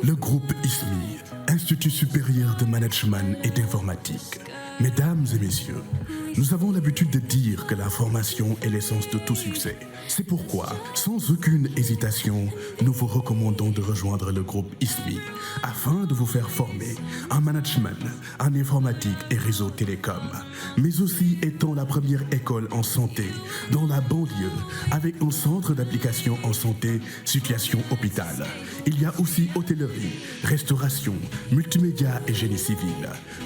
Le groupe ISMI, Institut supérieur de management et d'informatique. Mesdames et messieurs, nous avons l'habitude de dire que la formation est l'essence de tout succès. C'est pourquoi, sans aucune hésitation, nous vous recommandons de rejoindre le groupe ISMI afin de vous faire former en management, en informatique et réseau télécom, mais aussi étant la première école en santé dans la banlieue avec un centre d'application en santé, situation hôpital. Il y a aussi hôtellerie, restauration, multimédia et génie civil.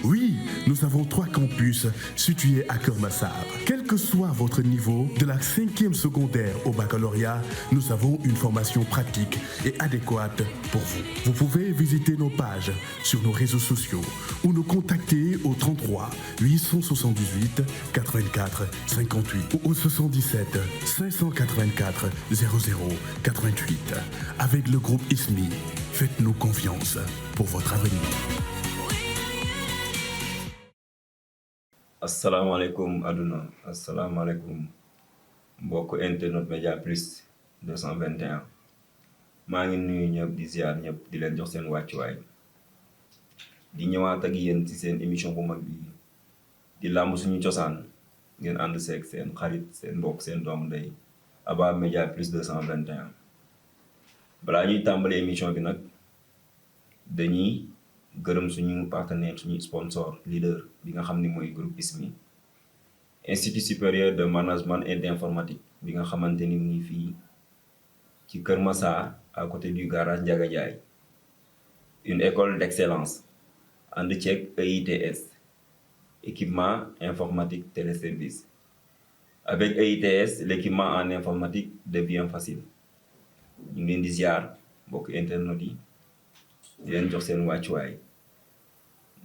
Oui, nous avons 3 campus situés à Keur Massar. Quel que soit votre niveau, de la 5e secondaire au baccalauréat, nous avons une formation pratique et adéquate pour vous. Vous pouvez visiter nos pages sur nos réseaux sociaux ou nous contacter au 33 878 84 58 ou au 77 584 00 88. Avec le groupe ISMI, faites-nous confiance pour votre avenir. asalaamaaleykum aduna asalaamaaleykum mbokk internet Média Plus 221 maa ngi nuyu ñëpp di ziar ñëpp di leen jox seen wàccuwaay di ñëwaat ak yéen ci seen émission bu mag bi di làmb suñu cosaan ngeen ànd seeg seen xarit seen mbokk seen doomu ndey Aba Média Plus 221 balaa ñuy tàmbali émission bi nag dañuy gërëm suñu partenaire suñu sponsor leader bi nga xam ni mooy groupe ISMI Institut supérieur de management et d'informatique bi nga xamante ni mu ngi fii ci Keur Massar à côté du garage Ndiaga Ndiaye une école d'excellence ànd ceeg EITS équipement informatique téléservice avec EITS l'équipement en informatique devient facile ñu ngi leen di ziar mbokk internet yi di leen jox seen wàccuwaay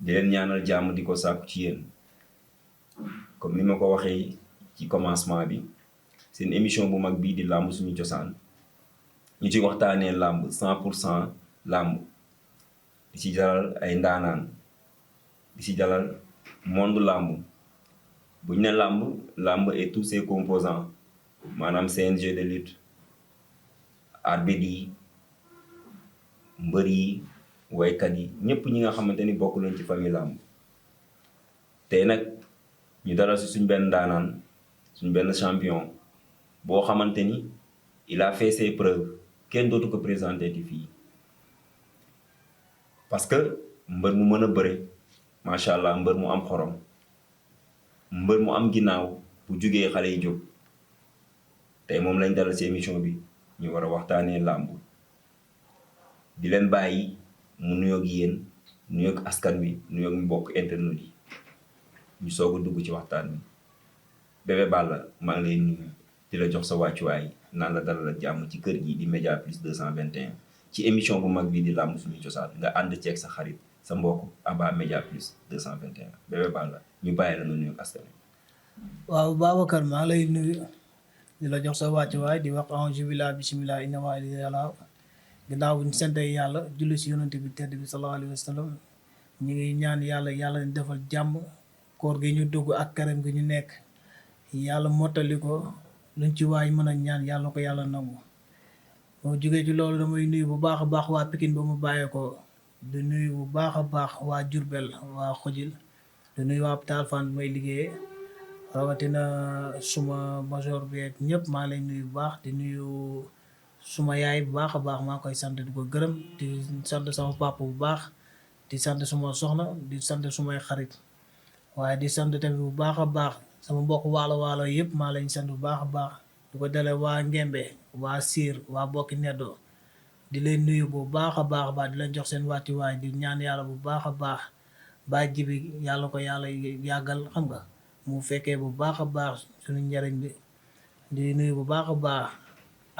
di leen ñaanal jàmm di ko sàkku ci yéen comme ni ma ko waxee ci commencement bi seen émission bu mag bii di làmb suñu cosaan ñu ci waxtaanee làmb 100% làmb di ci dalal ay ndaanaan di ci dalal monde làmb bu ñu ne làmb et tous ses composants maanaam CNG de lutte arbitre yi mbër yi waykat yi ñëpp ñi nga xamante ni bokk nañ ci famille làmb tey nag ñu dalal si suñ benn daanaan suñ benn champion boo xamante ni il a fait ses preuves kenn dootu ko présenté ti fii parce que mbër mu mën a bëre macha allah mbër mu am xorom mbër mu am ginnaaw bu jugee xale yi jóg tey moom lañ dalal si émission bi ñu war a waxtaanee làmb di leen bàyyi mu nuyoog yéen nuyoog askan wi nuyoog mbokk internet yi ñu soog a dugg ci waxtaan bi Bébé Balla maa ngi lay nuyu di la jox sa wàccuwaay naan la dalal jàmm ci kër gi di Média Plus 221 ci émission bu mag bi di làmb suñu cosaan nga ànd ceeg sa xarit sa mbokk Aba Média Plus 221 Bébé Balla ñu bàyyi la nga nuyoog askan wi. waaw Babacar maa lay nuyu di la jox sa wàccuwaay di wax auzu billaahi bismillaahi inna waliyyallah ginnaaw bu ñu sant yàlla julli si yonent bi tedd bi sallallahu alayhi wa sallam ñu ngi ñaan yàlla ñu defal jàmm koor gi ñu dugg ak karam gi ñu nekk yàlla mottali ko luñ ci waay mën a ñaan yàlla ko yàlla nangu. moo jógee ci loolu damay nuyu bu baax a baax waa Pikine ba mu bàyyeekoo di nuyu bu baax a baax waa Diourbel waa Xojil di nuyu waa Hôpital Fann bi may liggéeyee rawatina suma major bi ak ñëpp maa lay nuyu bu baax di nuyu. suma yaay bu baax a baax maa koy sant di ko gërëm di sant sama papa bu baax di sant suma soxna di sant sumay xarit waaye di sant tamit bu baax a baax sama mbokk waalo yëpp maa lañ sant bu baax a baax di ko dale waa Ngembe waa Siir waa Bokki Neddo di leen nuyu bu baax a baax di leen jox seen wàccuwaay di ñaan yàlla bu baax a baax ba jibi yàlla ko yàlla yàggal xam nga mu fekkee bu baax a baax suñu njariñ bi di nuyu bu baax a baax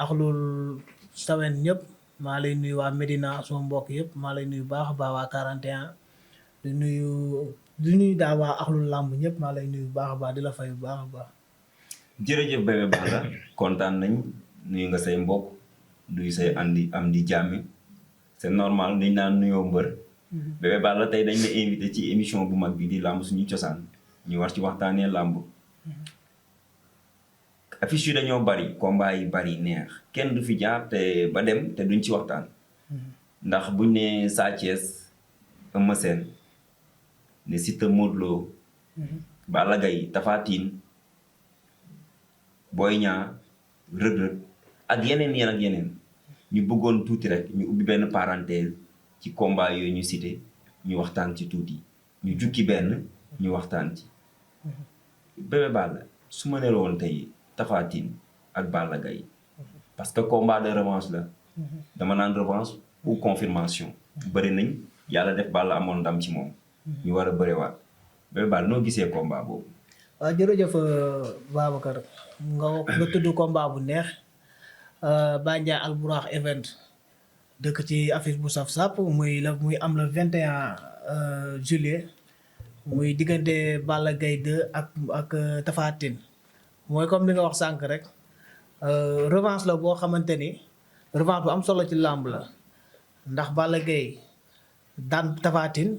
ak loolu sawen ñëpp maa lay nuyu waa Medina suma mbokk yëpp maa lay nuyu baax a baax waa 41 di nuyu daal waa axlul làmb ñëpp maa lay nuyu baax a baax di la fay bu baax a baax. jërëjëf Bébé Balla kontaan nañ nuyu nga say mbokk nuyu say am di jàmmi c'est normal dañ naan nuyoo mbër. Bébé Balla tey dañ la invité ci émission bu mag bi di làmb suñu cosaan ñu war ci waxtaanee làmb. affiche yi dañoo bari combat yi bari neex kenn du fi jaar te ba dem te duñ ci waxtaan ndax buñ ne Sa Thiès Eumeu Sène ne Siteu Modou Lo Balla Gaye Tapha Tine Boy Niang Reug Reug ak yeneen ñu bëggoon tuuti rek ñu ubbi benn parenthèse ci combat yooyu ñu cité ñu waxtaan ci tuuti ñu jukki benn ñu waxtaan ci Bébé Balla su ma nee la woon tey Tapha Tine ak Balla Gaye parce que combat de revanche la dama naan revanche ou confirmation bëri nañ yàlla def Balla amoon ndam ci moom ñu war a bëriwaat Bébé Balla noo gisee combat boobu. waaw jërëjëf Babacar nga tudd combat bu neex Baye Ndiaye Albourakh event dëkk ci affiche bu saf-sap muy am le 21 juillet muy diggante Balla Gaye 2 ak Tapha Tine mooy comme li nga wax sànq rek revanche la boo xamante ni revanche bu am solo ci làmb la ndax Balla Gaye daan Tapha Tine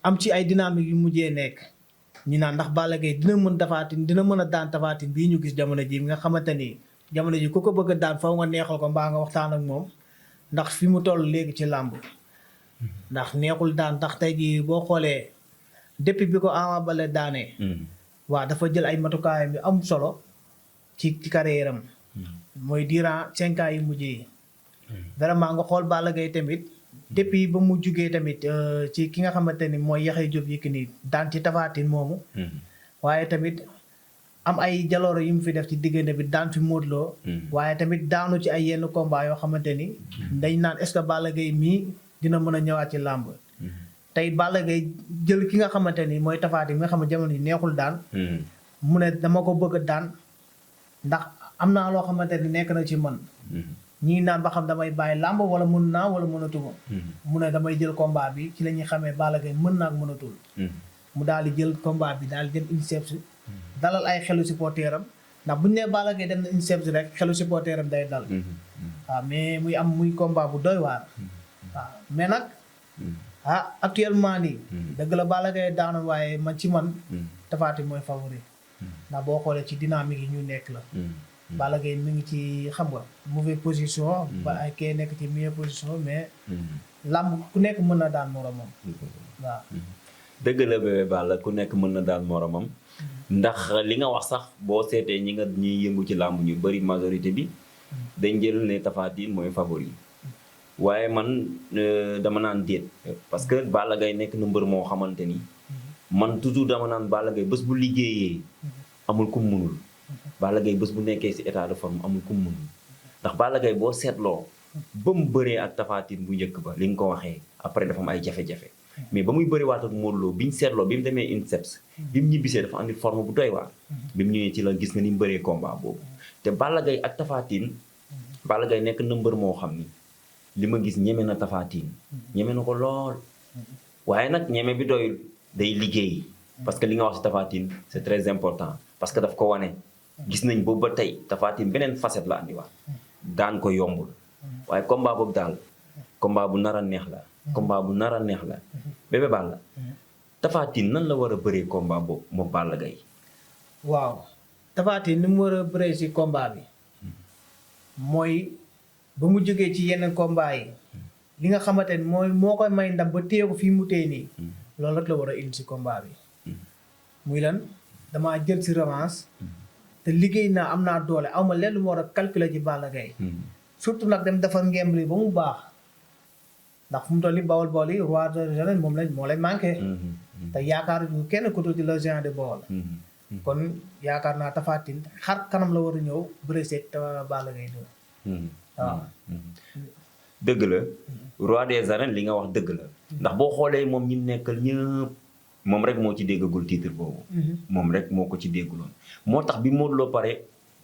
am ci ay dynamique yu mujjee nekk ñu naan ndax Balla Gaye dina mën a daan Tapha Tine bii ñu gis jamono ji nga xamante ni jamono ji ku ko bëgg a daan faw nga neexal ko mbaa nga waxtaan ak moom ndax fi mu toll léegi ci làmb ndax neexul daan ndax tey jii boo xoolee depuis bi ko Ama Baldé daanee waaw dafa jël ay matukaayam yu am solo ci carrière am mooy durant 5 ans yu mujj yi vraiment nga xool Balla Gaye tamit depuis ba mu jugee tamit ci ki nga xamante ni mooy Yaxya Jóob Yékini daan ci Tapha Tine moomu waaye tamit am ay jalooro yu mu fi def ci diggante bi daan fi Modou Lo waaye tamit daanu ci ay yenn combat yoo xamante ni dañ naan est-ce que Balla Gaye mii dina mën a ñëwaat ci làmb tey Balla Gaye jël ki nga xamante ni mooy Tapha Tine mi nga xam ne jamono yi neexul daan mu ne dama ko bëgg a daan ndax am naa loo xamante ni nekk na ci man ñii naan ba xam damay bàyyi làmb wala mën naa wala mënatuma mu ne damay jël combat bi ci la ñuy xamee Balla Gaye mën naa ak mënatul mu daal di jël combat bi daal di dem INSEPS dalal ay xelu supporteram ndax bu ñu nee Balla Gaye dem na INSEPS rek xelu supporteram day dal waaw mais muy combat bu doy waar waaw mais nag actuellement nii dëgg la Balla Gaye daanu waaye man ci man Tapha Tine mooy favori ndax boo xoolee ci dynamique yi ñu nekk la Balla Gaye mi ngi ci xam nga mauvaise position ba ay kee nekk ci meilleure position mais làmb ku nekk mën na daan moromam waaw dëgg la Bébé Balla ku nekk mën na daan moromam ndax li nga wax sax boo seetee ñi yëngu ci làmb ñu bari majorité bi dañ jël ne Tapha Tine mooy favori waaye man dama naan déet parce que Balla Gaye nekk na mbër moo xamante ni man toujours dama naan Balla Gaye bés bu liggéeyee amul kum mënul Balla Gaye bés bu nekkee ci état de forme amul kum mënul ndax Balla Gaye boo seetloo ba mu bëree ak Tapha Tine bu njëkk ba li nga ko waxee après dafa am ay jafe-jafe mais ba muy bëri waat ak Modou Lo bi ñu seetloo bi mu demee INSEPS bi mu ñibbisee dafa andi forme bu doy waar bi mu ñëwee ci la gis nga ni mu bëree combat boobu te Balla Gaye ak Tapha Tine Balla Gaye nekk na mbër moo xam ni li ma gis ñeme na Tapha Tine ñeme na ko lool waaye nag ñeme bi doyul day liggéey parce que li nga wax ci Tapha Tine c'est très important parce que daf ko wane gis nañ boobu ba tey Tapha Tine beneen facette la andiwaat daan ko yombul waaye combat boobu daal combat bu nar a neex la combat bu nar a neex la Bébé Balla Tapha Tine nan la war a bëree combat boobu moom Balla Gaye waaw Tapha Tine ni mu war a bëree ci combat bi mooy ba mu jógee ci yeneen combat yi li nga xamante ni moo koy may ndam ba téye ko fii mu téye nii loolu rek la war a indi ci combat bi muy lan damaa jël ci revanche te liggéey naa am naa doole aw ma lenn lu ma war a calculer ci Balla Gaye surtout nag dem defar ngemb li ba mu baax ndax fu mu toll nii Bawol Bawol yi roi des arènes moo lay manqué te yaakaar ñu kenn ku tudd le géant de Bawol kon yaakaar naa Tapha Tine xar kanam la war a ñëw bëre seeg te Balla Gaye waaw dëgg la roi des arènes li nga wax dëgg la ndax boo xoolee moom ñi nekkal ñëpp moom rek moo ci déggagul titre boobu moom rek moo ko ci dégguloon moo tax bi Modou Lo pare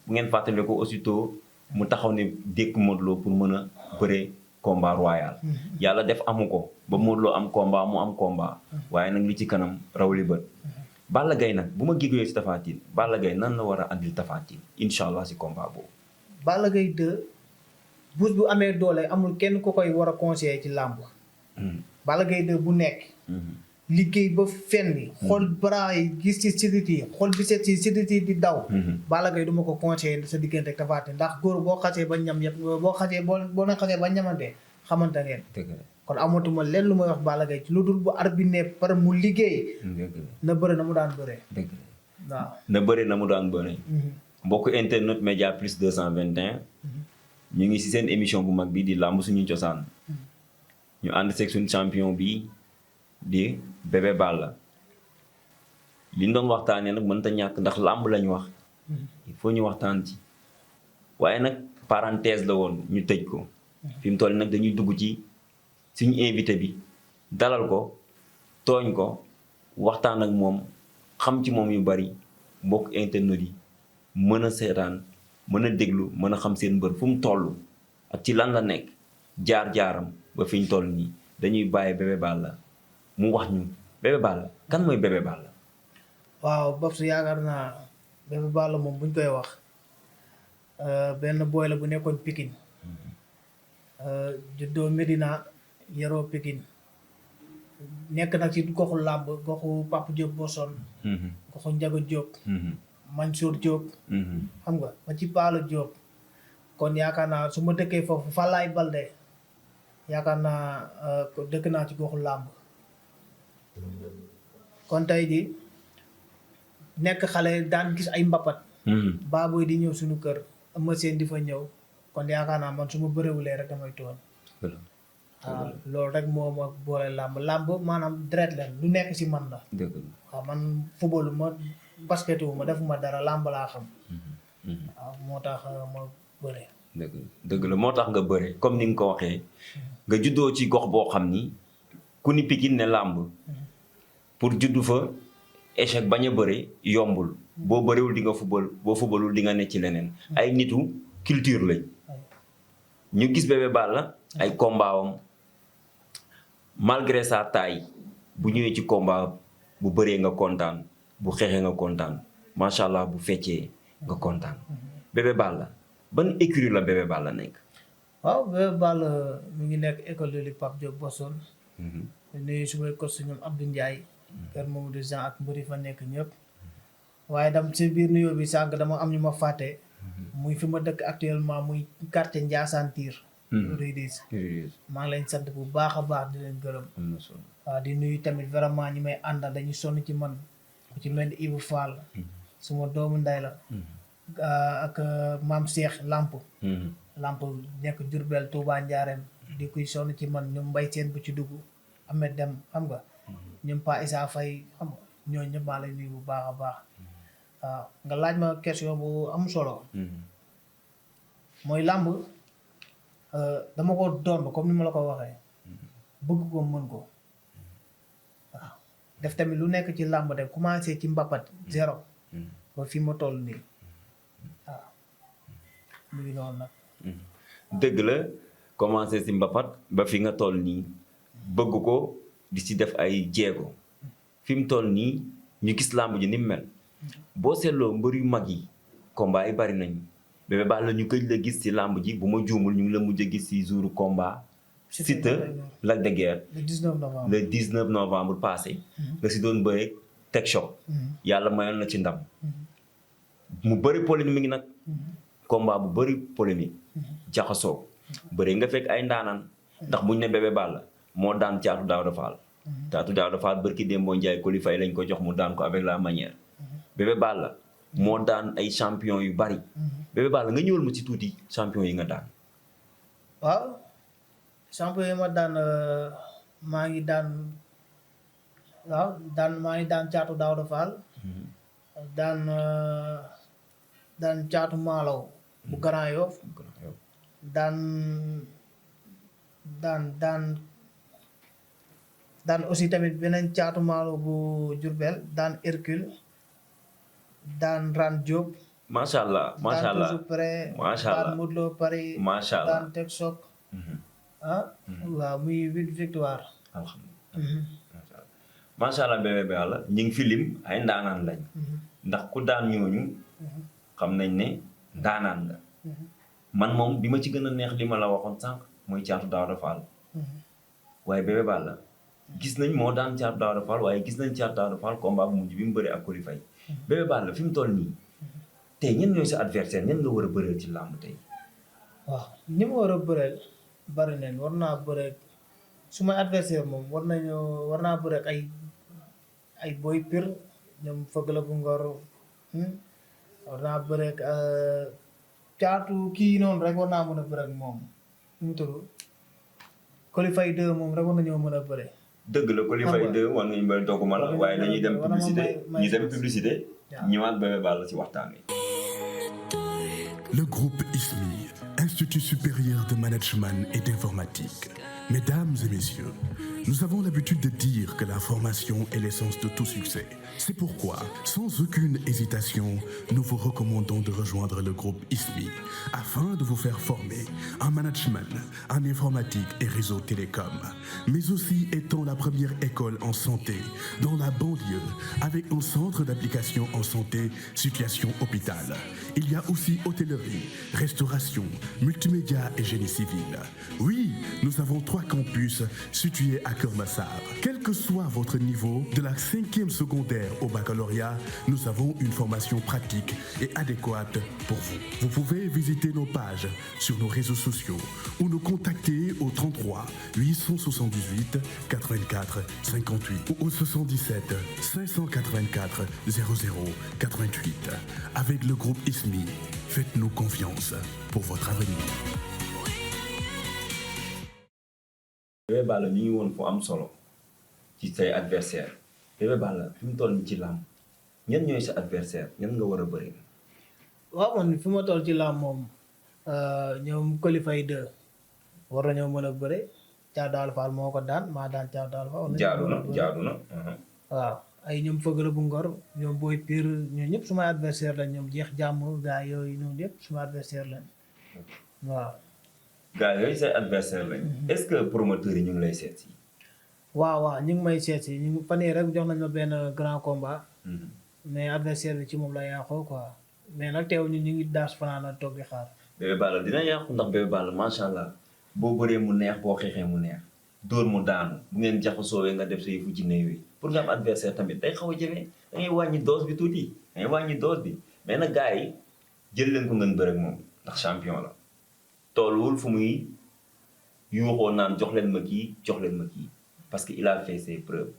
bu ngeen fàttale ko aussitôt mu taxaw ne dékk Modou Lo pour mën a bëre combat royal yàlla def amu ko ba Modou Lo am combat mu am combat waaye nag li ci kanam raw li bët Balla Gaye nag bu ma gigéeyoo ci Tapha Tine Balla Gaye nan la war a andil Tapha Tine incha allah ci combat boobu Balla Gaye 2 buus bu amee doole amul kenn ku koy war a conseiller ci làmb Balla Gaye 2 bu nekk liggéey ba fenn xool bras yi gis ci sidit yi xool biceps yi sidit yi di daw Balla Gaye du ma ko conseiller sa diggante ak Tapha Tine ndax góor boo xasee ba ñam yëpp boo leen xasee ba ñamante xamante ngeen. dëgg la kon amatuma leen lu may wax Balla Gaye ci lu dul bu arbitre bi ne par mu liggéey. dëgg la na bëre na mu daan bëree. dëgg la waaw. na bëri na mu daan bëri. mbokk internet Média Plus 221. ñu ngi ci seen émission bu mag bi di làmb suñu cosaan. ñu ànd seeg suñu champion bi di Bébé Balla. li ñu doon waxtaanee nag mënta ñàkk ndax làmb lañ wax. il faut ñu waxtaan ci. waaye nag parenthèse la woon ñu tëj ko. fi mu toll nag dañuy dugg ci suñu invité bi dalal ko tooñ ko waxtaan ak moom xam ci moom yu bari mbokk internet yi mën a seetaan mën a déglu mën a xam seen mbër fu mu toll ak ci lan la nekk jaar-jaaram ba fi ñu toll nii dañuy bàyyi Bébé Balla mu wax ñu Bébé Balla kan mooy Bébé Balla. waaw Babs yaakaar naa Bébé Balla moom buñ koy wax benn booy la bu nekkoon Pikine juddoo Medina yaroo Pikine nekk nag ci goxu làmb goxu Papa Diop Bosson goxu Ndiaga Diop Mansour Diop xam nga ba ci Paala Diop kon yaakaar naa su ma dëkkee foofu Falaay Balde yaakaar naa dëkk naa ci goxu làmb kon tey di nekk xale daan gis ay mbapat baaboy di ñëw suñu kër ama seen di fa ñëw kon yaakaar naa man su ma bëréwulee rek damay toon waaw loolu rek moo ma boole làmb maanaam deret leen lu nekk si man la waaw man football ma basket wu ma defuma dara làmb laa xam waaw moo tax ma bëre dëgg la moo tax nga bëre comme ni nga ko waxee nga juddoo ci gox boo xam ni ku ni Pikine ne làmb pour juddu fa échec bañ a bëre yombul boo bëriwul di nga football boo footballul di nga ne ci leneen ay nitu culture lañ ñu gis Bébé Balla ay combat am malgré sa taille bu ñëwee ci combat bu bëree nga kontaan bu xeexee nga kontaan macha allah bu feccee nga kontaan Bébé Balla ban écurie la Bébé Balla nekk. waaw Bébé Balla mi ngi nekk école de lutte Pape Diop Bosson. nuyu sumay coach ñoom Abdou Ndiaye. kër Mamadou Jean ak mbëri fa nekk ñëpp. waaye dam ci biir nuyoo bi sànq dama am ñu ma fàtte. muy fi ma dëkk actuellement muy quartier Ndiassane Tyr. Ridis maa ngi leen sant bu baax a baax di leen gërëm. waaw di nuyu tamit vraiment ñi may àndal dañuy sonn ci man ku ci mel ni Ibou Fall. suma doomu nday la. ak maam Cheikh Lamp. Lamp nekk Diourbel Touba Ndiarème di kuy sonn ci man ñoom mbay seen bu ci dugg Ahmed Dem xam nga. ñoom Pa Issa Faye xam nga ñooñu ñëpp maa lay nuyu bu baax a baax. waaw nga laaj ma question bu am solo. mooy làmb dama ko doon comme ni ma la ko waxee. bëgg ko mën ko. waaw def tamit lu nekk ci làmb de commencé ci mbapat zéro. ba fi ma toll nii waaw mu ngi noonu nag. dëgg la commencé si mbapat ba fi nga toll nii bëgg ko di si def ay jéego fi mu toll nii ñu gis làmb ji ni mu mel. boo seetloo mbër yu mag yi combat yi bari nañu Bébé Balla ñu gëj la gis ci làmb ji bu ma juumul ñu ngi la mujj a gis ci jouru combat Siteu Lac de Guiers le 19 novembre passé nga si doon bëre Tek Choc yàlla mayoon na ci ndam mu bëri polémique nag combat bu bëri polémique jaxasoo bëri nga fekk ay ndaanaan ndax buñ ne Bébé Balla moo daan Caatu Daawda Fall Caatu Daawda Fall bërki Dembo Njaay Coly Faye lañ ko jox mu daan ko avec la manière Bébé Balla moo daan ay champion yu bari Bébé Balla nga ñëwal ma ci tuuti champion yi nga daan. waaw champion yi ma daan maa ngi daan Caatu Daawda Fall. daan Caatu Maalaw bu Grand Yoff. daan aussi tamit beneen Caatu Maalaw bu Diourbel daan Hercule. daan Ran Diop. macha allah macha allah daan Pré. macha allah daan Modou Lo Paris. macha allah daan Tek Choc. waaw muy 8 victoire. alhamdulilah macha allah Bébé Balla ñu ngi fi lim ay ndaanaan lañ. ndax ku daan ñooñu. xam nañ ne ndaanaan la. man moom bi ma ci gën a neex li ma la waxoon sànq mooy Caatu Daawda Fall. waaye Bébé Balla gis nañ moo daan Caatu Daawda Fall waaye gis nañ Caatu Daawda Fall combat bu mujj bi mu bëri ak Coly Faye. Bébé Balla fi mu toll nii tey ñen ñooy sa adversaire ñen nga war a bëreel ci làmb tey. waaw ñi ma war a bëreel bari nañ war naa bëre suma adversaire moom war naa bëre ak ay boy pir ñoom fëgg la bu ngor war naa bëre ak caatu kii noonu rek war naa mën a bëre ak moom nu mu tudd qualifié 2 moom rek war nañoo mën a bëre. dëgg la qualifié 2 war nañu bëri dooguma la waaye dañuy dem publicité ñëwaat Bébé Balla ci waxtaan wi. Le groupe ISMI, Institut supérieur de management et d'informatique. Mesdames et messieurs, nous avons l'habitude de dire que la formation est l'essence de tout succès. C'est pourquoi, sans aucune hésitation, nous vous recommandons de rejoindre le groupe ISMI afin de vous faire former en management, en informatique et réseau télécom, mais aussi étant la première école en santé dans la banlieue avec un centre d'application en santé, situation hôpital. Il y a aussi hôtellerie, restauration, multimédia et génie civil. Oui, nous avons 3 campus situés à Keur Massar. Quel que soit votre niveau, de la 5e secondaire au baccalauréat, nous avons une formation pratique et adéquate pour vous. Vous pouvez visiter nos pages sur nos réseaux sociaux ou nous contacter au 33 878 84 58 ou au 77 584 00 88. Avec le groupe ISMI, faites-nous confiance pour votre avenir. Bébé Balla ñu ngi woon fu am solo ci say adversaire Bébé Balla fi mu toll nii ci làmb ñan ñooy sa adversaire ñan nga war a bëri. waaw man fi ma toll ci làmb moom ñoom qualifié 2 war nañoo mën a bëre Thiatou Daouda Fall moo ko daan maa daan Thiatou Daouda Fall. jaadu na. waaw ay ñoom fëgg la bu ngor ñoom booy pire ñoom ñëpp sumay adversaire lañ ñoom jeex jàmm gars yooyu ñoom ñëpp sumay adversaire lañ waaw. gars yooyu say adversaire lañ. est-ce que promoteurs yi ñu ngi lay seet si. waaw ñu ngi may seet si ñu fan yii rek jox nañ ma benn grand combat. mais adversaire bi ci moom la yàqoo quoi mais nag teew ñu ngi daas fanaan a toog di xaar. Bébé Balla dina yàqu ndax Bébé Balla macha allah boo bëree mu neex boo xeexee mu neex dóor mu daanu bu ngeen jaxasoowee nga def sa yëfu ci néew yi pour nga am adversaire tamit day xaw a jafe da ngay wàññi dose bi tuuti da ngay wàññi dose bi mais nag gars yi jël leen ko ngeen bëre ak moom ndax champion la tolluwul fu muy yuuxoo naan jox leen ma kii parce que il a fait ses preuves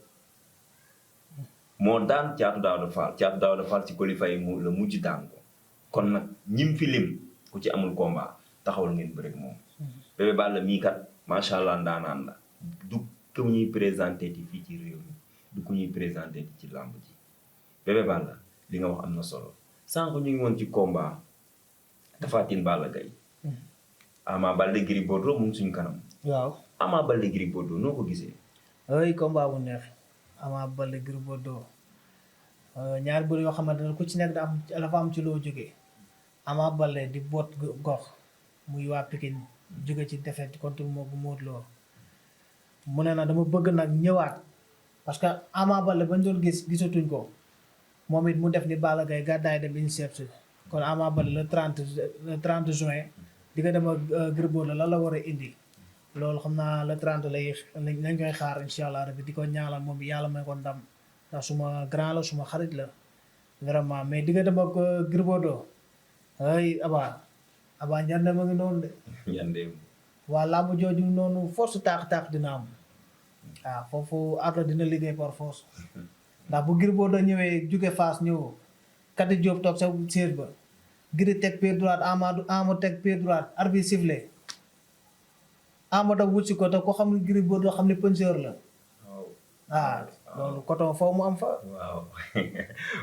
moo daan Thiatou Daouda Fall ci qualifié mu la mujj daan ko kon nag ñim fi lim ku ci amul combat taxawal ngeen bëre ak moom. Bébé Balla mii kat macha allah ndaanaan la du ku ñuy présenté ti fii ci réew mi du ku ñuy présenté ti ci làmb ji Bébé Balla li nga wax am na solo sànq ñu ngi woon ci combat Tapha Tine Balla Gaye. Ama Baldé Gris Bordeaux mu ngi suñu kanam. waaw Ama Baldé Gris Bordeaux noo ko gisee. ay combat bu neex Ama Baldé Gris Bordeaux ñaar bëri yoo xamante ne ku ci nekk dafa am ci loo jógee Ama Baldé di boot gox muy waa Pikine jóge ci défaite contre Modou Lo mu ne na dama bëgg nag ñëwaat parce que Ama Baldé bañ doon gisatuñ ko moom it mu def ni Balla Gaye gàddaay dem INSEP kon Ama Baldé le 30 juin di nga dem ak Gris Bordeaux la war a indi loolu xam naa le 30 lañ koy xaar incha allah rabbi di ko ñaanal moom yàlla may ko ndam ndax suma grand la suma xarit la vraiment mais di nga dem ak Gris Bordeaux ay Aba njande ma ngi noonu de. njande. waa làmb jooju noonu force taax dina am waaw foofu Ardo dina liggéey par force ndax bu Gris Bordeaux ñëwee jóge Fass ñëw Kati Diop toog sa siège ba Gris teg pied droite Ama teg pied droite arbitre sifflé Ama da wut si ko te ko xam ne Gris Bordeaux xam ne puncheur la. waaw loolu coton foofu mu am fa. waaw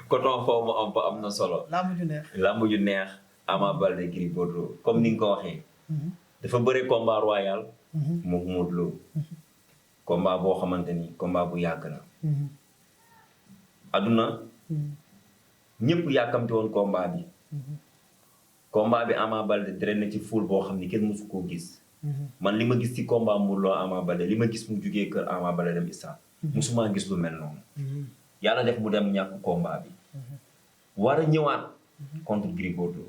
coton foofu mu am fa am na solo. làmb ju neex. Ama Baldé Gris Bordeaux comme ni nga ko waxee. dafa bëre combat royal. moom Modou Lo. combat boo xamante ni combat bu yàgg la. aduna. ñëpp yàkkamti woon combat bi. combat bi Ama Baldé traîné ci foule boo xam ni kenn mësu koo gis. man li ma gis ci combat Modou Lo Ama Baldé li ma gis mu jugee kër Ama Baldé dem stade. musuma gis lu mel noonu. yàlla def mu dem ñàkk combat bi. war a ñëwaat. contre Gris Bordeaux.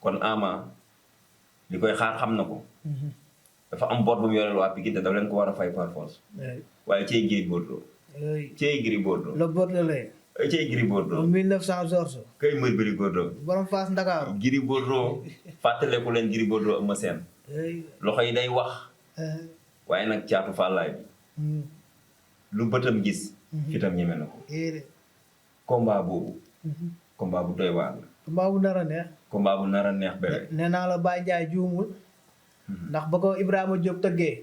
kon Ama li koy xaar xam na ko. dafa am bor bu mu yoreel waa Pikine te dafa leen ko war a fay par force. waaye cey Gris Bordeaux. cey Gris Bordeaux. le Bordelais. cey Gris Bordeaux. 1914. kay mooy Gris Bordeaux. borom Fass Ndakaaru. Gris Bordeaux fàttaleku leen Gris Bordeaux Eumeu Sène. loxo yi day wax waaye nag caatu fàllaay bi lu bëtam gis fitam ñeme na ko combat boobu combat bu doy waar la combat bu nar a neex bébé nee naa la Baye Ndiaye juumul ndax ba ko Ibrahima Diop tëggee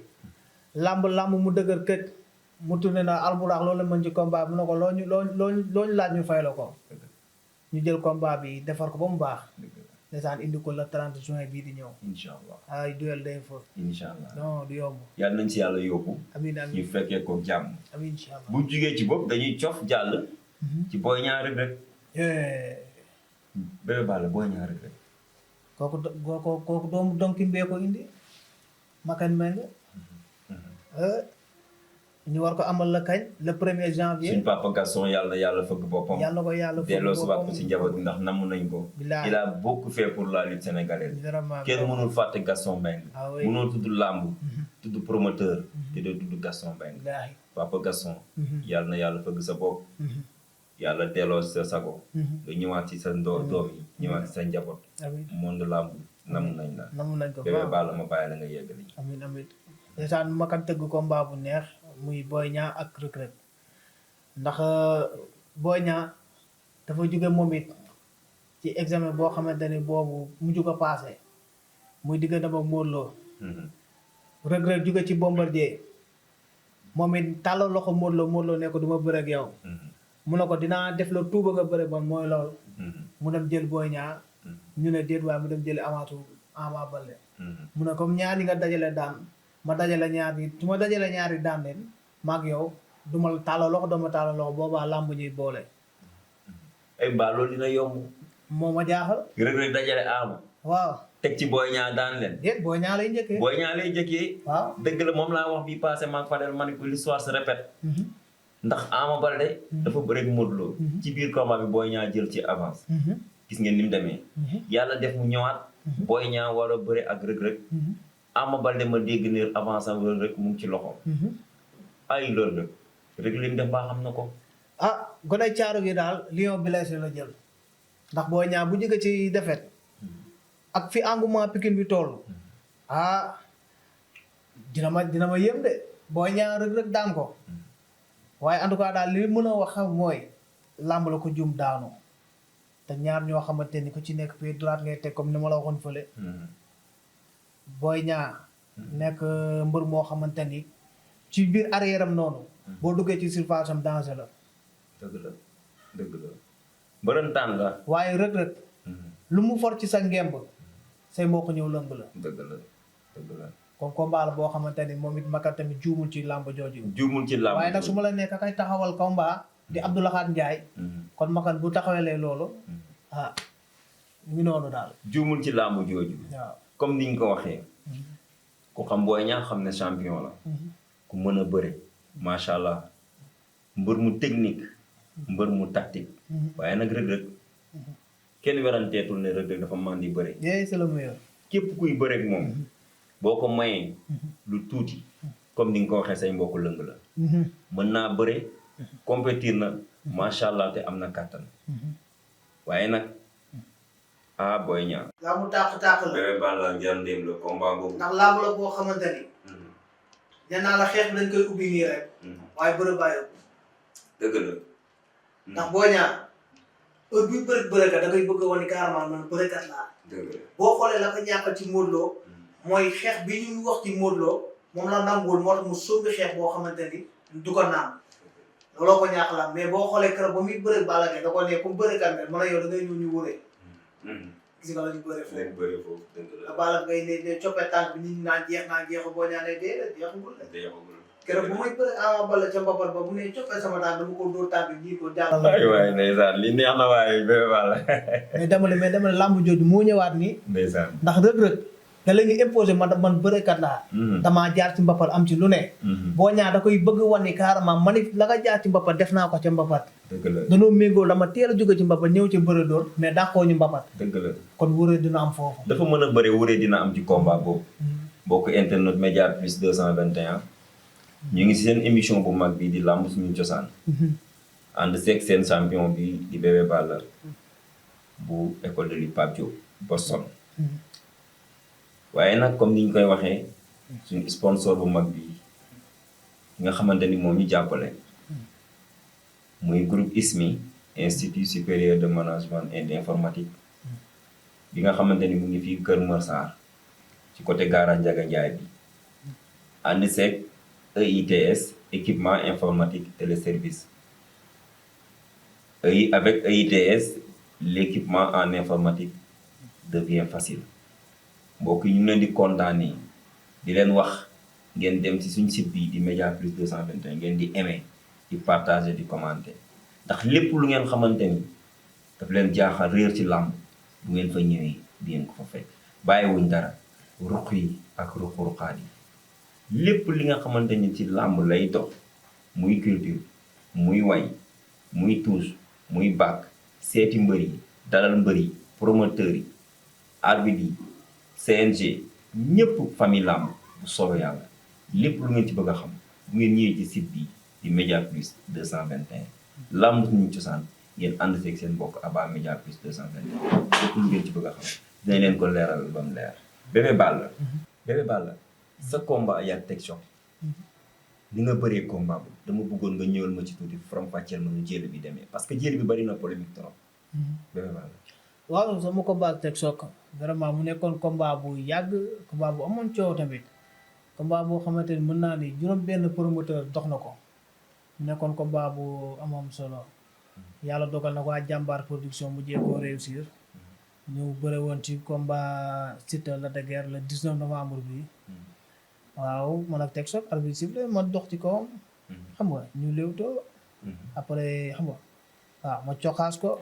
lamb mu dëgër këj mu tourné na alburax loolu la mën ci combat bi mu ne ko loo ñu laaj ñu fay la ko ñu jël combat bi defar ko ba mu baax ndeysaan indi ko la 30 juin bii di ñëw incha allah ay duel day fa incha allah non du yomb yàlla nañ si yàlla yóbbu amiin ñu fekkee ko jàmm amiin incha allah bu jugee ci bopp dañuy cof jàll ci Boy Niang Reug Reug Bébé Balla Boy Niang Reug Reug kooku doomu donki mbee ko indi makan meng ñu war ko amal la kañ le 1er janvier suñ papa Gaston yàlla fëgg boppam yàlla ko yàlla fëgg delloo si waat ko si njaboot bi ndax namm nañ ko il a beaucoup fait pour la lutte sénégalaise kenn mënul fàtte Gaston Mbengue mënoo tudd làmb tudd promoteur te doo tudd Gaston Mbengue papa Gaston yàlla na yàlla fëgg sa bopp yàlla delloo si sa sago nga ñëwaat ci sa doom yi ñëwaat ci sa njaboot monde làmb namm nañ la Bébé Balla ma bàyyi la nga yeggali amiin amiin ndeysaan ma kan tëgg combat bu neex muy Boy Niang ak Reug Reug ndax Boy Niang dafa jóge moom it ci examen boo xamante ni boobu mujj ko passé muy diggante ak Modou Lo Reug Reug jóge ci Bombardier moom it tàllal loxo Modou Lo ne ko du ma bëre ak yow mu ne ko dinaa def la tuuba nga bëre bon mooy loolu mu dem jël Boy Niang ñu ne déet waaye mu dem jëli Ama Baldé mu ne comme ñaar yi nga dajale daan ma dajale ñaari su ma dajale ñaari daan leen maag yow du ma tàllal loxo dama tàllal loxo boobaa làmb ñuy boole. ay mbaa loolu dina yomb. moo ma jaaxal. Reug Reug dajale Ama. waaw teg ci Boy Niang daan leen. déet Boy Niang lay njëkkee. Boy Niang lay njëkkee. waaw dëgg la moom laa wax bii passé maag Fadel ma ne ko l'histoire se répète. ndax Ama Baldé. dafa bëre ak Modou Lo. ci biir combat bi Boy Niang jël ci avance. gis ngeen ni mu demee. yàlla def mu ñëwaat. Boy Niang war a bëre ak Reug Reug. Ama Baldé ma dégg ne avance am Reug Reug mu ngi ci loxo. ay loolu rek li mu def baa xam na ko. ah gone caaro gi daal lion blessé la jël ndax Boy Niang bu jóge ci défaite ak fi engouement Pikine bi toll ah dina ma yëm de Boy Niang Reug Reug daan ko waaye en tout cas daal li mën a wax xam mooy làmb la ko jum daanu te ñaar ñoo xamante ni ku ci nekk pied droite ngay teg comme ni ma la waxoon fële. Boy Niang nekk mbër moo xamante ni ci biir arrière am noonu. boo duggee ci surface am danger la. dëgg la mbërëntaan la. waaye Reug Reug lu mu for ci sa ngemb say mbokk ñëw lëmb la. dëgg la. kon combat la boo xamante ni moom it Makar tamit juumul ci làmb jooju. juumul ci làmb waaye nag su ma la nekk kay taxawal combat di Abdou Lahad Ndiaye. kon Makar bu taxawalee loolu. ah ñu noonu daal. juumul ci làmb jooju. waaw comme niñ ko waxee. ku xam Boy Niang xam ne champion la. ku mën a bëre. macha allah mbër mu technique. mbër mu tactique. waaye nag Reug Reug kenn weranteetul ne Reug Reug dafa mandi bëre. c'est le meilleur. képp kuy bëreek moom. boo ko mayee lu tuuti. comme ni nga ko waxee say mbokk lëng la. mën naa bëre. compétir na macha allah te am na kàttan. waaye nag ah Boy Niang. laa mu tàq la. Bébé Balla Ndiaye Ndéem la combat boobu. ndax laamu la boo xamante ni. nee naa la xeex dañ koy ubbi nii rek. waaye bëre bàyyi ko. dëgg la. ndax Boy Niang heure bi bërekat da ngay bëgg a wane carrément man bërekat laa. dëgg la boo xoolee la ko ñàkkal ci Modou Lo mooy xeex bi ñu wax ci Modou Lo moom la nanguwul moo tax mu sóobi xeex boo xamante ni du ko naan looloo ko ñàkk la mais boo xoolee keroog ba muy bëre Balla Gaye da ko ne comme bërekat mel man a yow da ngay ñëw ñu wëree. gis nga la ñu bëre foofu. dëgg la. Balla Gaye ne coppee tànk bi nit ñi naan jeexul Boy Niang ne déedéet jeexagul la. keroog bu may bëre Ama Baldé ca mbapat ba bu ne coppee sama tànk dama ko dóor tànk ji ko jàll. waaye ndeysaan li neex na waaye Bébé Balla. mais dama ne làmb jooju moo ñëwaat nii. ndeysaan ndax Reug Reug da la ñuy imposé man bërekat laa. damaa jaar ci mbapat am ci lu ne. Boy Niang da koy bëgg wane carrément man it la nga jaar ci mbapat def naa ko ca mbapat. dëgg la danoo méngoo dama teel a jóge ci mbapat ñëw ci bëre dóor mais dàqoo ñu mbapat. dëgg la kon wuree dina am foofu. dafa mën a bëre wuree dina am ci combat boobu. bokk internet Média Plus 221. ñu ngi seen émission bu mag bi di làmb suñu cosaan. ànd seeg seen champion bi di Bébé Balla bu école de lutte Pape Diop Boston. waaye nag comme ni ñu koy waxee suñu sponsor bu mag bi nga xamante ni moom ñu jàppale muy groupe ISMI Institut supérieur de management et d'informatique bi nga xamante ni mu ngi fii Kër Massar ci côté garage Ndiaga Ndiaye bi ànd seeg EITS équipement informatique téléservice avec EITS l'équipement en informatique devient facile mbokk yi ñu leen di kontaanee di leen wax ngeen dem ci suñ site bi di Média Plus 221 ngeen di aimer di partager di commenter ndax lépp lu ngeen xamante ni daf leen jaaxal réer ci làmb bu ngeen fa ñëwee di ngeen ko fa fekk bàyyiwuñ dara ruq yi ak ruq-ruqaat yi lépp li nga xamante ni ci làmb lay dox muy culture muy way muy tuus muy bàkk seeti mbër yi dalal mbër yi promoteur yi arbitre yi CNG ñëpp famille làmb bu soobee yàlla lépp lu ngeen ci bëgg a xam bu ngeen ñëwee ci site bi di Média Plus 221 làmb suñu cosaan ngeen ànd seeg seen mbokk Aba Média Plus 221 lépp lu ngeen ci bëgg a xam dinañ leen ko leeral ba mu leer. Bébé Balla sa combat yaa Tek Choc ni nga bëree combat bu dama bëggoon nga ñëwal ma ci tuuti faram-fàcceel ma nu jël bi demee parce que jël bi bari na polémique trop. Bébé Balla. waaw sama combat Tek Choc vraiment mu nekkoon combat bu yàgg combat bu amoon coow tamit combat boo xamante ni mën naa ni juróom-benn promoteur dox na ko mu nekkoon combat bu amoon solo yàlla dogal na waa jàmbaar production mu jee koo réussir ñu bëre woon ci combat Siteu Lac de Guiers le 19 novembre bi waaw man ak Tek Choc arbitre sifflé ma dox ci kawam xam nga ñu léewtoo après xam nga waaw ma coxaas ko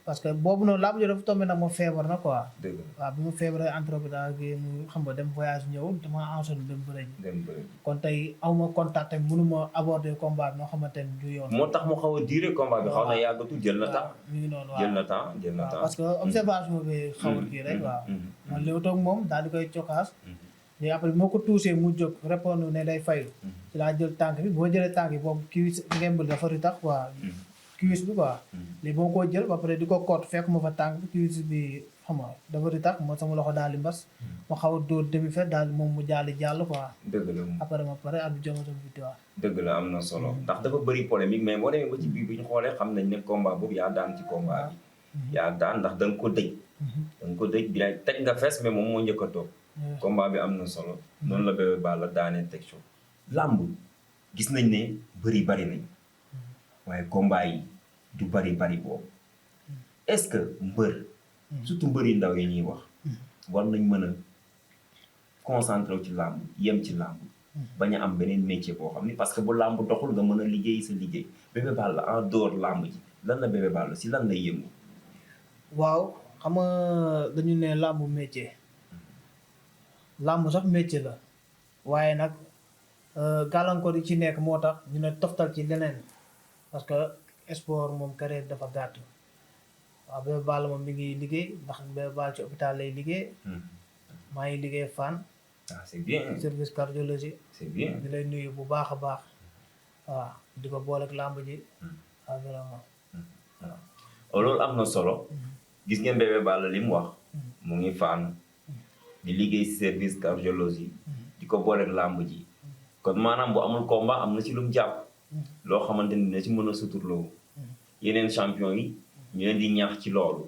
parce que boobu noonu laa bu dafa tombé nag ma feebar na quoi. dëgg waaw bi ma feebaree entre hôpital gi xam nga dem voyage ñëw dama enchaîné dem bëre ji. kon tey aw ma contact ak mënuma aborder combat bi noo xamante ni du yoon. moo tax mu xaw a duré combat bi xaw na yàggatu jël na temps. mi ngi noonu waaw jël na temps parce que observation bi xawul kii rek waaw. man léew toog moom daal di koy cokaas. léegi après moo ko touché mu jóg répondre ne day fayu. ci laa jël tànk bi boo jëlee tànk bi boobu kii ngeen dafa ri tax quoi. kiwis bi quoi léegi boo ko jël ba pare di ko koot fekk ma fa tànk bi kiwis bi xam nga dafa di tax ma sama loxo daal di mbas ma xaw a dóor demi fait daal moom mu jàll quoi dëgg la après ma pare at bi joma sama victoire dëgg la am na solo ndax dafa bëri polémique mais boo demee ba ci biir bi ñu xoolee xam nañ ne combat boobu yaa daan ci combat bi yaa daan ndax da nga ko dëj da nga ko dëj bi lay teg nga fees mais moom moo njëkk a toog combat bi am na solo noonu la Bébé Balla daanee Tek Choc làmb gis nañ ne bari nañ waaye combat yi du bari boobu est-ce que mbër surtout mbër yi ndaw yi ñuy wax war nañ mën a concentré wu ci làmb yem ci làmb bañ a am beneen métier boo xam ni parce que bu làmb doxul nga mën a liggéey sa liggéey Bébé Balla en dehors làmb ji lan la Bébé Balla si lan lay yëngu waaw xam nga dañu ne làmb métier làmb sax métier la waaye nag gàllankoor yi ci nekk moo tax ñu ne toftal ci leneen parce que sport moom carrière dafa gàtt waaw Bébé Balla moom mi ngi liggéey ndax Bébé Balla ci hôpital lay liggéey maa ngi liggéey Fann c'est bien service cardiologie c'est bien di lay nuyu bu baax a baax waaw di ko boole ak làmb ji waaw vraiment waaw loolu am na solo gis ngeen Bébé Balla li mu wax mu ngi Fann di liggéey service cardiologie di ko boole ak làmb ji kon maanaam bu amul combat am na ci lu mu jàpp loo xamante ni dina ci mën a suturloo yeneen champion yi ñu leen di ñaax ci loolu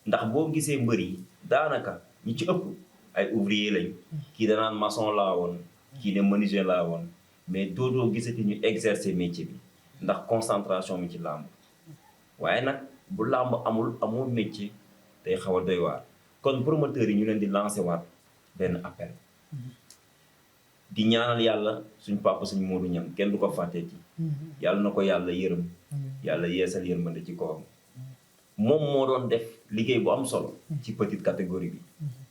ndax boo gisee mbër yi daanaka ñi ci ëpp ay ouvrier lañ kii danaan maçon laa woon kii ne menuisier laa woon mais dootoo gisati ñu exercer métier bi ndax concentration mi ci làmb waaye nag bu làmb amul métier day xaw a doy waar kon promoteurs yi ñu leen di lancer waat benn appel di ñaanal yàlla suñ papa suñ Modou Niang kenn du ko fàttee ci yàlla na ko yàlla yërëm yàlla yeesal yërmande ci kawam moom moo doon def liggéey bu am solo ci petite catégorie bi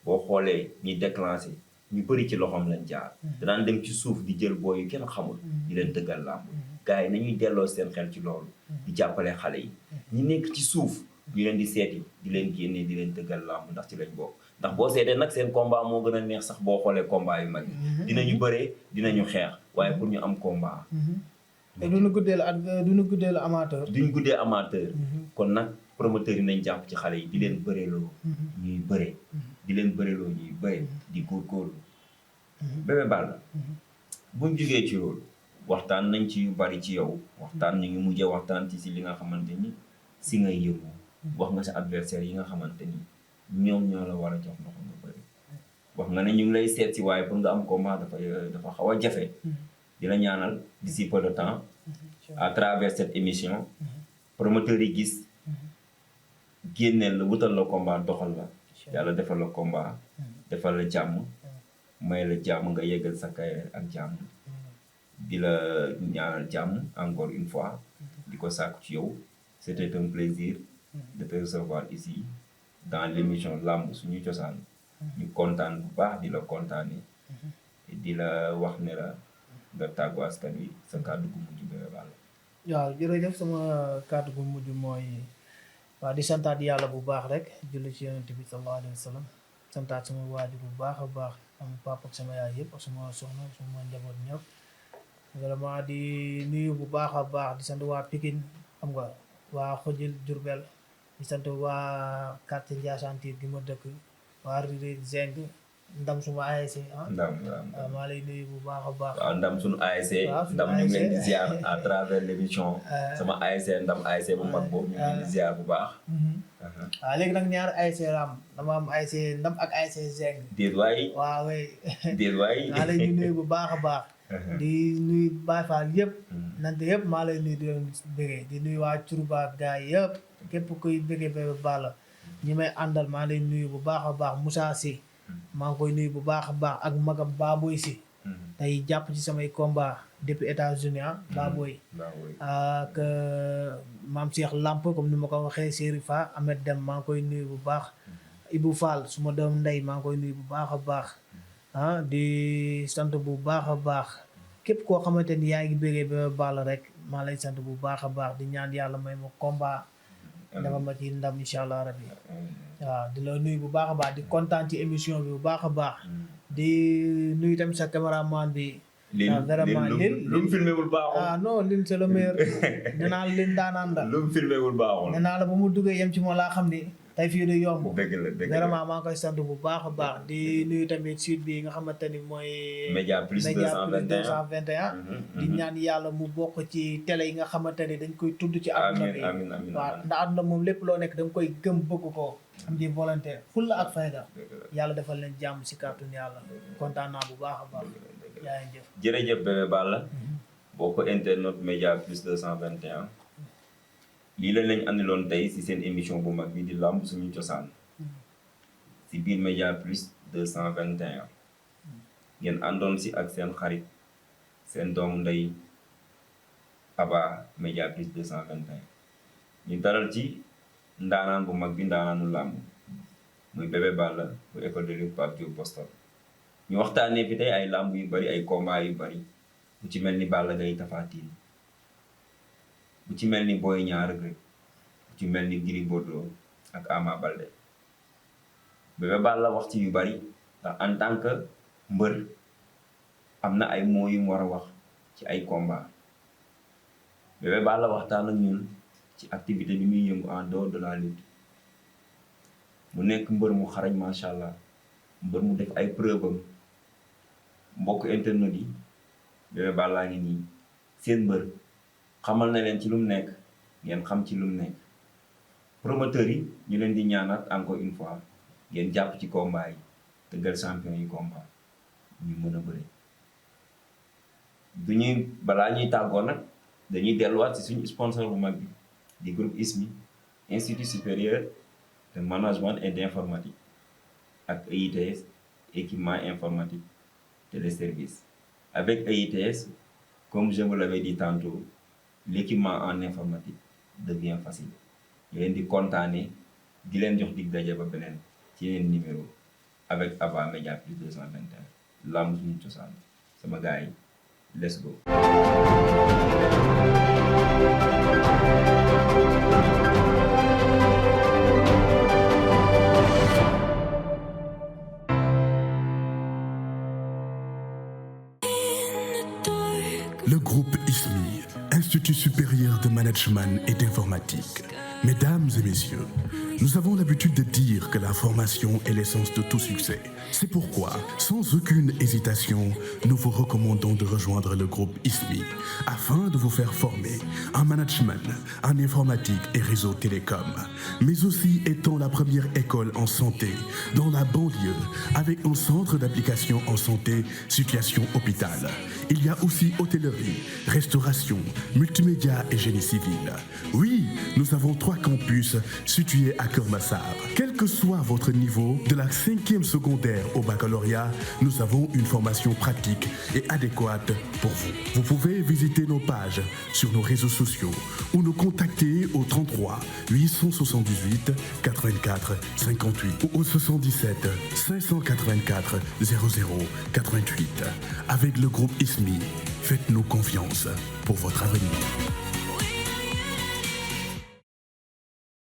boo xoolee ñi déclenché ñu bëri ci loxoom lañ jaar danaan dem ci suuf di jël booy yu kenn xamul di leen dëggal làmb gars yi nañuy delloo seen xel ci loolu di jàppale xale yi ñi nekk ci suuf ñu leen di seeti di leen génnee di leen dëggal làmb ndax ci lañ bokk ndax boo seetee nag seen combat moo gën a neex sax boo xoolee combat yu mag yi dinañu bëree dinañu xeex waaye pour ñu am combat te duñu guddee la amateur duñu guddee amateur kon nag promoteurs yi nañ jàpp ci xale yi di leen bëreeloo ñuy bëree di leen bëreloo ñuy bëri di góorgóorlu Bébé Balla buñ jógee ci loolu waxtaan nañ ci yu bari ci yow waxtaan ñu ngi mujjee waxtaan ci si li nga xamante ni si ngay yëngu wax nga sa adversaire yi nga xamante ni ñoom ñoo la war a jox ndox nga bëri wax nga ne ñu ngi lay seet si waaye pour nga am combat dafa xaw a jafe di la ñaanal d'ici peu de temps à travers cette émission promoteurs yi gis génneel la wutal la combat doxal la yàlla defal la combat defal la jàmm may la jàmm nga yeggal sa carrière ak jàmm di la ñaanal jàmm encore une fois di ko sàkku ci yow c'était un plaisir de te recevoir ici dans l'émission Lamb Suñu Cosaan ñu kontaan bu baax di la kontaane di la wax ne la nga tàggu askan wi sa kàddu gu mujj Bébé Balla waaw jërëjëf sama kàddu gu mujj mooy waaw di santaat yàlla bu baax rek julli ci yonent bi sallallahu alayhi wa sallam santaat sama waajur bu baax a baax sama papa ak sama yaay yëpp ak sama soxna sama njaboot ñëpp vraiment di nuyu bu baax a baax di sant waa Pikine xam nga waa Xojil Diourbel di sant waa quartier Ndiassane Tyr gi ma dëkk waa Riri Zeng ndam suma ASC ndam maa lay nuyu bu baax a baax waaw ndam suñu ASC ndam ñu ngi leen di ziar à travers l'émission sama ASC ndam ASC bu mag boobu ñu ngi leen di ziar bu baax waaw léegi nag ñaar ASC la am dama am ASC ndam ak ASC Zeng déet waay waaw way déet waay maa lay nuyu bu baax a baax di nuyu Baay Faal yëpp nante yëpp maa lay nuyu di leen bëggee di nuyu waa Curuba gaay yëpp képp kuy bëggee Bébé Balla ñi may àndal maa lay nuyu bu baax a baax Moussa Sy maa ngi koy nuyu bu baax a baax ak magam Baboy Sy tey jàpp ci samay combat depuis États-Unis Baboy ak Maam Cheikh Lamp comme ni ma ko waxee Serifa Ahmed Dem maa ngi koy nuyu bu baax Ibou Fall suma doom ndey maa ngi koy nuyu bu baax a baax di sant bu baax a baax képp koo xamante ni yaa ngi bëggee Bébé Balla rek maa lay sant bu baax a baax di ñaan yàlla may ma combat dafa ma ci ndam incha allah rabbi waaw di la nuyu bu baax a baax di kontaan ci émission bi bu baax a baax di nuyu tamit sa caméraman bi vraiment lu mu filmé wul baaxul non lin c'est le meilleur nee naa la lin daanaan la lu mu filmé wul baaxul nee naa la ba mu duggee yem ci moo laa xam ni tey fii du yomb dëgg la vraiment maa ngi koy sant bu baax a baax di nuyu tamit suite bi nga xamante ni mooy Média Plus 221 di ñaan yàlla mu bokk ci télé yi nga xamante ni dañ koy tudd ci àdduna bi amiin waaw ndax àdduna moom lépp loo nekk da nga koy gëm bëgg ko am di volonté fulla ak fayda yàlla defal leen jàmm si kàttun yàlla kontaan naa bu baax a baax yaa ngi jëf jërëjëf Bébé Balla boo ko internet Média Plus 221 lii la lañ andiloon tey si seen émission bu mag bi di Lamb Suñu Cosaan si biir Média Plus 221 ngeen àndoon si ak seen xarit seen doomu ndey Aba Média Plus 221 ñu dalal ci ndaanaan bu mag bi ndaanaanu làmb muy Bébé Balla bu école de lutte Pape Diop Boston ñu waxtaanee fi tey ay làmb yu bari ay combat yu bari bu ci mel ni Balla Gaye Tapha Tine bu ci mel ni Boy Niang Reug Reug bu ci mel ni Gris Bordeaux ak Ama Baldé Bébé Balla wax ci yu bari ndax en tant que mbër am na ay mots yu mu war a wax ci ay combat Bébé Balla waxtaan ak ñun ci activité bi muy yëngu en dehors de la lutte mu nekk mbër mu xarañ macha allah mbër mu def ay preuve am mbokk internet yi Bébé Balla ngi nii seen mbër xamal na leen ci lu mu nekk ngeen xam ci lu mu nekk promoteurs yi ñu leen di ñaanal encore une fois ngeen jàpp ci combat yi tëggal champion yi combat ñu mën a bëri du ñuy balaa ñuy tàggoo nag dañuy delluwaat ci suñu sponsor bu mag bi di groupe ISMI Institut supérieur de management et d'informatique ak EITS équipement informatique téléservice avec EITS comme je vous l'avais dit tantôt l'équipement en informatique devient facile ñu leen di kontaane di leen jox dig daje ba beneen ci yeneen numéro avec Aba Média Plus 221 Lamb Suñu Cosaan sama gars yi let's go. Le groupe ISMI, Institut supérieur de management et d'informatique. Mesdames et messieurs, Nous avons l'habitude de dire que la formation est l'essence de tout succès. C'est pourquoi, sans aucune hésitation, nous vous recommandons de rejoindre le groupe ISMI afin de vous faire former en management, en informatique et réseau télécom, mais aussi étant la première école en santé dans la banlieue avec un centre d'application en santé, situation hôpital. Il y a aussi hôtellerie, restauration, multimédia et génie civil. Oui, nous avons 3 campus situés à Keur-Massar. Quel que soit votre niveau, de la 5e secondaire au baccalauréat, nous avons une formation pratique et adéquate pour vous. Vous pouvez visiter nos pages sur nos réseaux sociaux ou nous contacter au 33 878 84 58 ou au 77 584 00 88. Avec le groupe ISMI, faites-nous confiance pour votre avenir.